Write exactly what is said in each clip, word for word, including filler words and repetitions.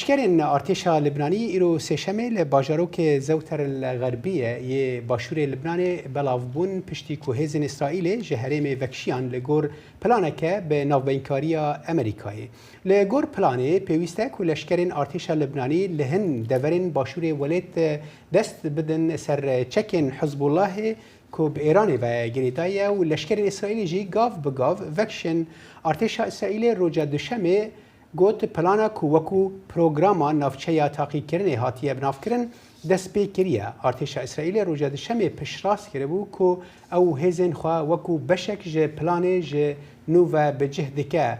Leşkerên artêşa Libnanî îro sêşemê li bajarokê Zewter el Xerbiye yê başûrê Libnanê belav bûn, piştî ku hêzên Îsraîlê ji herêmê vekşiyan li gor planeke bi navbeynkariya Amerîkayê. Li gor planê pêwîst e ku leşkerên artêşa Libnanî li hin deverên başûrê welêt dest bidin ser çekên Hizbullahê ku bi Êranê ve girêdayî ye û leşkerên Îsraîlê jî gav bi gav vekşin. Artêşa Îsraîlê roja Duşemê got, plana ku wekû programa navçeya taqîkirinê hatiye binavkirin, dest pê kiriye. Artêşa Îsraîlê roja Duşemê piştrast kiribû ku ew hêzên xwe wekû beşek ji planê ji nû ve bi cih dike.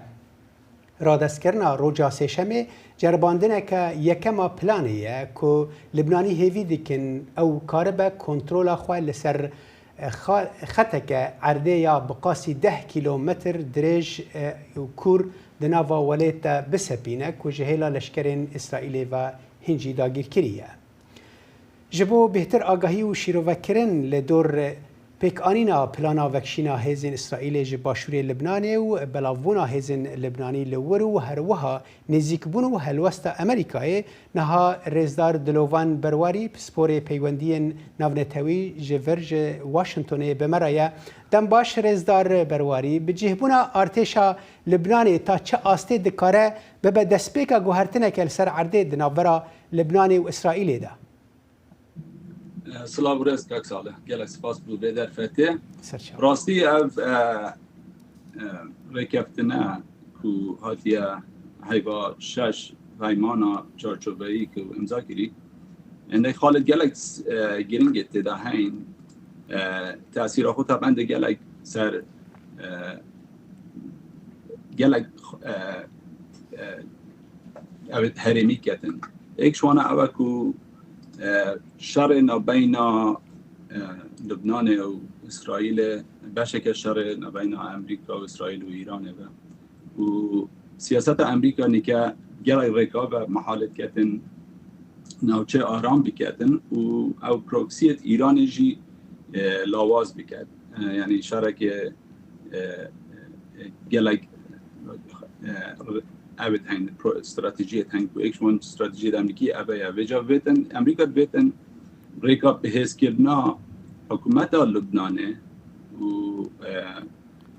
Radestkirina roja Sêşemê ceribandineke yekem a planê ye ku Libnanî hêvî dikin ew karibe kontrola xwe li ser, e, xa-, xeteke erdê ya bi qasî deh kîlometr dirêj, e, û kûr di nava welêt de bisepîne ku ji hêla leşkerên Îsraîlê ve hîn jî dagîrkirî ye. Ji bo bêhtir agahî û şîrovekirin li dor pêkanîna plana vekşîna hêzên Îsraîlê ji başûrê Libnanê û belavbûna hêzên Libnanî li wir û herwiha nêzîkbûn û helwesta Amerîkayê, niha rêzdar Dilovan Berwarî, pisporê peywendiyên navnetewî ji vir ji Washingtonê bi me re ye. Dem baş rêzdar Berwarî, bi cihbûna artêşa Libnanê ta çi astê dikare bibe destpêka guhertineke li ser erdê di navbera Libnanê û Îsraîlê de? Silav û rêz kak Salih. Gelek spas bo vê derfetê. Ser çav. Rastî ev, e, e, rêkeftine ku hatiye heyva şeş peymana çarçoveyî ku imza kirî. Endê xalê gelek, e, giring e tê de heyn. E, tesîra xwe taban de gelek ser, e, gelek, e, e, ev herêmî ketin. Êk ji wana ew e ku, e, şerê navbeyna, e, Lubnanê û Îsraîlê beşeke şerê navbeyna Amerîka û Îsraîl û Îranê be. Û siyaseta Amerîka nîke gelek rêka ve mihalê diketin navçe aram biketin û ew proksiyê Îranê jî, e, lawaz biket. E, yanî şerekê, e, e, gelek, e, ev ên pro-, stratejiyê tên ku êk ji wan stratejiyê Amerîkî ev e ya. Vêca vêtin, Amerîka dibêtin rêka bihêzkirina hikûmeta Lubnanê û, e,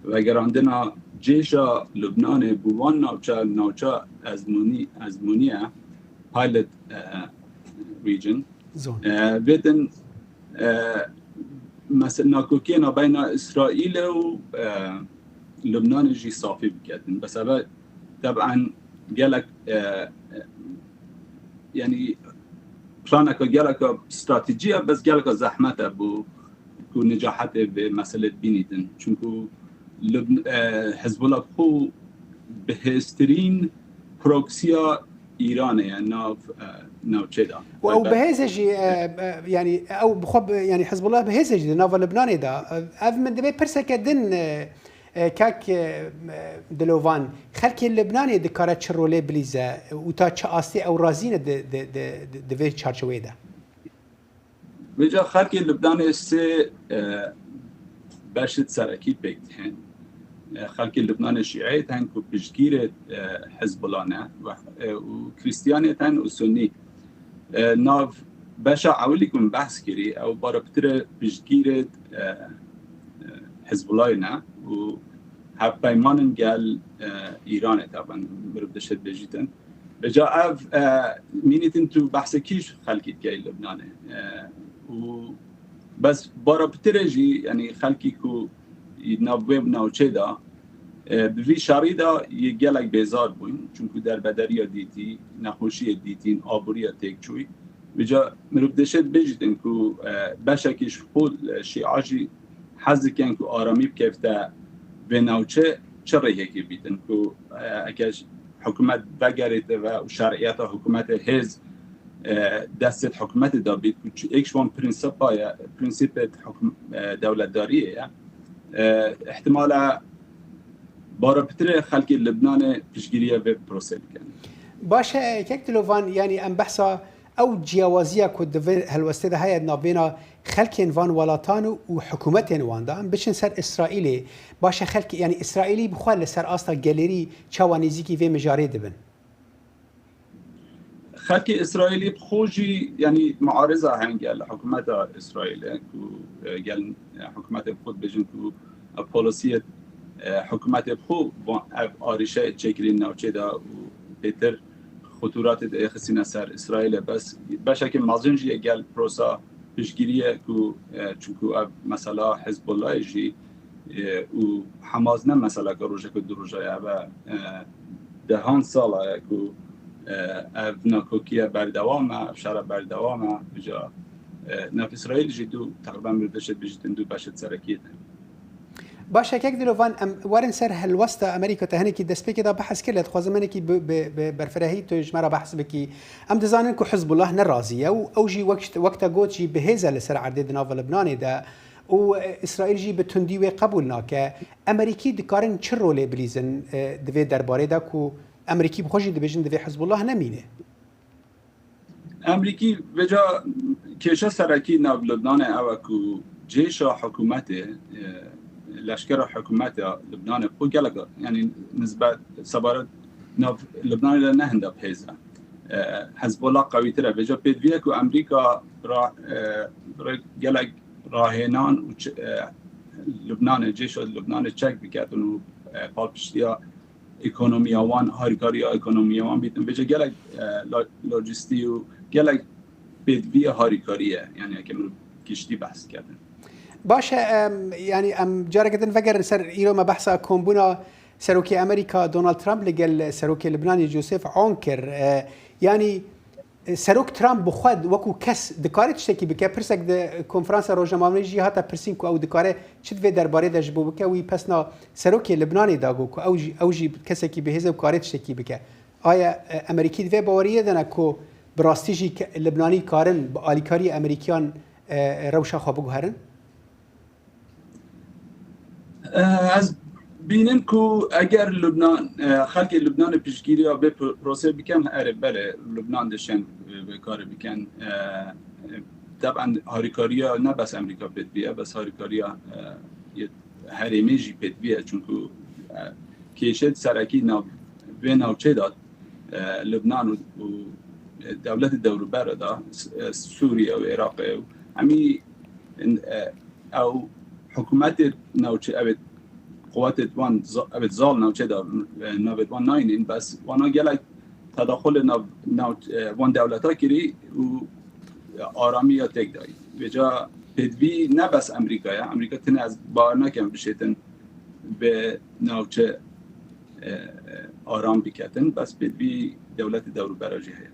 vegerandina cêja Lubnanê bo wan navça, navça ezmûnî, ezmûnî ye, pilot, e, region. Zon. E, vêtin, e, mesela nakokiyê navbeyna Îsraîlê û, e, Lubnanê jî safî biketin. Bi sebeb teb'en gelek, e, e, yanî planeke geleka stratejî ye, bes geleka zehmet e bo ku nicahetê vê meselê bînîtin. Çunku Lub-, e, Hizbullah xwe bihêztirîn proksiya Îranê ye nav, e, navçê de. Û ew bi hêzê jî, e, e, yanî ew bi xwe bi, yanî Hizbullah bi hêzê jî di nava Libnanê de. E, ev min divê pirseke din, e, e, kak, e, Dilovan, xelkê Libnanê dikare çi rolê bilîze û ta çi astê ew razî ne di, di, di, di, di vê çarçoweyê de? Vêca xelkê Libnanê sê, e, beşit serekî pêk dihên. E, xelkê Libnanê şîeyê tên ku piştgîrê, e, Hizbullah ne, we, e, û Krîstiyanê tên û Sunnî. E, nav beşa ewilî ku min behs kirî, ew bara pitirê piştgîrê, e, e, Hizbullahê ne û hevpeyman in gel, e, Îranê taban mirov dişêt bêjîtin. Vêca ev, e, mînîtin tu behsê kî ji xelkî dikey Libnanê. E, û bes bara pitirê jî, yanî xelkî ku nav wê navçê de, e, bi vî şerî de yê gelek bêzar bûyn. Çunku derbederiya dîtî, nexweşiyê dîtîn, aboriya têk çûy. Vêca mirov dişêt bêjîtin ku, e, beşekî ji xwe, e, şîa jî hez dikin ku aramî bikevte vê navçe, çi rêyekê bîtin ku, e, eke hikûmet vegerête ve û şeriyeta hikûmetê hêz, e, destê hikûmetê de bît ku çi-, êk ji wan prînsipa ye, prînsîpê hikûm-, e, dewletdariyê ye. E, ihtimala bara pitirê xelkê Libnanê piştgiriya vê prosê bikin. Baş e, kek Dilovan, yanî em behsa ew ciyawaziya ku di vê helwestê de heye navbêna xelkên van welatan û hikûmetên wan de, em biçin ser Îsraîlê. Baş e xelkê, yanî Îsraîlî bi xwe li ser asta gelêrî çawa nêzîkî vê mijarê dibin? Xelkê Îsraîlî bi xwe jî, yanî muariza hene gel hikûmeta Îsraîlê ku, e, gel, e, hikûmetê bi xwe dibêjin ku, e, polisiyê, e, hikûmetê bi xwe van, ev arîşe çêkirî navçê de û bêtir xutûratê dixistîne ser Îsraîlê. Bes beşeke mezin jî ye gel prosa piştgiriyê ku, e, çunku ev mesela Hizbullahê jî, e, û Hamas ne meseleke rojek û du roja ye, ev e, e, dehan sala ye ku, e, ev nakokiye berdewam e, ev şere berdewam e. Vêca, e, nav Îsraîl jî du, teqrîben, bir beşê dijîtin, du beşê serekî ne. Baş e, kek Dilovan, em werin ser helwesta Amerîka. Te hinekî destpêkê de behs kir, lê dixwazim hinekî bi, bi, bi berfirehî tu ji me re behs bikî. Em dizanin ku Hizbullah ne razî ye û ew jî wek, wek te got jî bi hêz e li ser erdê di nava Libnanê de û, e, Îsraîl jî bi tundî wê qebûl nake. Amerîkî dikarin çi rolê bilîzin, e, di vê derbarê de ku Amerîkî bi xwe jî dibêjin divê Hizbullah nemîne? Amerîkî vêca kêşe serekî nav Libnanê ew e ku cêşa hikûmetê, e, leşkera hikûmetê ya Libnanê xwe gelek, yanî nisbet sebaret nav Libnanê de ne hinda bi hêz e. E, Hezbollah qewîtir e. Vêca pêdiviye ku Amerîka ra-, e, re-, gelek rahênan û ç-, e, Libnanê, cêşa Libnanê çek biketin û, e, palpiştiya ekonomiya wan, harîkariya ekonomiya wan bîtin. Vêca gelek, e, lo-, lojîstî û gelek pêdivî harîkarî ye. Yanî, heke mirov giştî behs dikevin. Baş e, em, yanî, em careke din vegerin ser îro me behsa kombûna Serokê Amerîka Donald Trump li gel Serokê Libnanê Joseph Aoun kir. E, yanî, Serok Trump bi xwe wekû kes dikare tiştekî bike? Pirsek di konferansa rojnamevaniyê jî hate pirsîn ku ew dikare çi di vê derbarê de ji bo bike. Wî pesna serokê Libnanê da got ku ew jî, ew jî kesekî bi hêz e û kare tiştekî bike. Aya, e, Amerîkî di vê baweriyê de ne ku bi rastî jî ke-, Libnanî karin bi alîkariyê Amerîkiyan, e, rewşa xwe biguherin? Eh, ez bînim ku eger Lubnan, eh, xelkê Lubnanê piştgiriya vê pro-, prosê bikin, erê, belê, Lubnan dişên, eh, vê karê bikin. Eh, eh, teben harîkariya ne bes Amerîka pêdiviye, bes harîkariya, eh, yê herêmê jî pêdiviye. Çunku, eh, kêşê serekî nav-, vê navçê de, eh, Lubnan û, û dewletê dewrûbere de, s-, eh, Sûriye û Iraqê û hemî, eh, ew hikûmetê navçe, ew ê quwetê wan za-, ew ê zal navçe de, e, navê wan nayînin, bes wana gelek tedaxulê nav, nav, e, wan dewleta kirî û aramiya têk dayî. Vêca pêdivî ne bes Amerîka ye. Amerîka tine ez bawer nakim bişêtin bi navçe, e, aram biketin, bes pêdivî dewletê dewrûbera jî heye.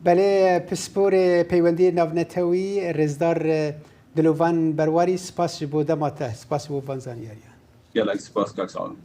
Belê, pisporê peywendiyê navnetewî, rêzdar, e, Dilovan Berwarî, spas ji bo dema te, spas ji bo van zanyariyan. Gelek spas, kak, sağ olun.